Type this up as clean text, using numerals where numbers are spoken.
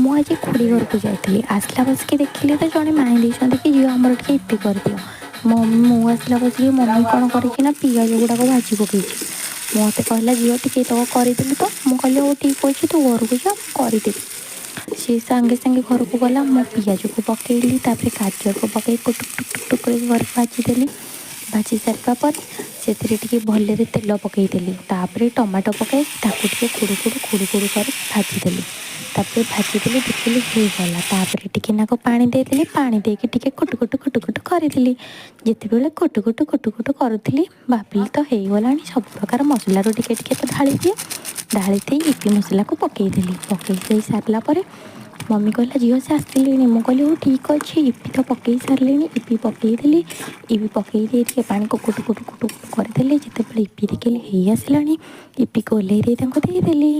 ମୁଁ ଆଜି ଖୁଡ଼ି ଘରକୁ ଯାଇଥିଲି। ଆସିଲା ବସିକି ଦେଖିଲି ତ ଜଣେ ମାଇଁ ଦେଇଛନ୍ତି କି ଝିଅ, ଆମର ଟିକେ ଇପି କରିଦିଅ। ମୁଁ ଆସିଲା ବସିକି ମମି କ'ଣ କରିଛି ନା, ପିଆଜ ଗୁଡ଼ାକ ଭାଜି ପକେଇଛି। ମୋତେ କହିଲା, "ଝିଅ, ଟିକେ ଏତକ କରିଦେଲୁ ତ।" ମୁଁ କହିଲି, "ହଉ, ଠିକ୍ ଅଛି, ତୁ ଘରକୁ ଯା, ମୁଁ କରିଦେବି।" ସିଏ ସାଙ୍ଗେ ସାଙ୍ଗେ ଘରକୁ ଗଲା। ମୁଁ ପିଆଜକୁ ପକେଇଲି, ତାପରେ ଗାଜରକୁ ପକେଇ ଟୁକ୍ ଟୁକ୍ ଟୁକ୍ ଟୁକ୍ କରିକି କରିକି ଭାଜିଦେଲି। ଭାଜି ସାରିବା ପରେ ସେଥିରେ ଟିକେ ଭଲରେ ତେଲ ପକେଇଦେଲି। ତାପରେ ଟମାଟୋ ପକାଇ ତାକୁ ଟିକେ କୁଡ଼ୁ କୁଡ଼ୁ କୁଡ଼ୁ କୁଡ଼ୁ କରିକି ଭାଜିଦେଲି। ତାପରେ ଭାଜିଦେଲି, ଦେଖିଲି ହେଇଗଲା। ତାପରେ ଟିକେ ନାକୁ ପାଣି ଦେଇଦେଲି। ପାଣି ଦେଇକି ଟିକେ କୁଟୁ କୁଟୁ କୁଟୁ କୁଟୁ କରିଦେଲି। ଯେତେବେଳେ କୁଟୁ କୁଟୁ କୁଟୁ କୁଟୁ କରୁଥିଲି, ଭାବିଲି ତ ହେଇଗଲାଣି। ସବୁ ପ୍ରକାର ମସଲାରୁ ଟିକେ ଟିକେ ତ ଢାଳିଦିଏ। ଢାଳି ଦେଇ ଇପି ମସଲାକୁ ପକେଇଦେଲି। ପକେଇ ଦେଇ ସାରିଲା ପରେ ମମି କହିଲା, "ଝିଅ, ସେ ଆସିଲେଣି।" ମୁଁ କହିଲି, "ହଉ, ଠିକ୍ ଅଛି, ଇପି ତ ପକେଇ ସାରିଲିଣି।" ଇପି ପକେଇଦେଲି। ଇପି ପକେଇ ଦେଇ ଟିକେ ପାଣିକୁ କୁଟୁ କୁଟୁ କୁଟୁ କୁଟୁ କରିଦେଲି। ଯେତେବେଳେ ଇପି ଦେଖିଲି ହେଇ ଆସିଲାଣି, ଇପିକୁ ଓହ୍ଲେଇ ଦେଇ ତାଙ୍କୁ ଦେଇଦେଲି।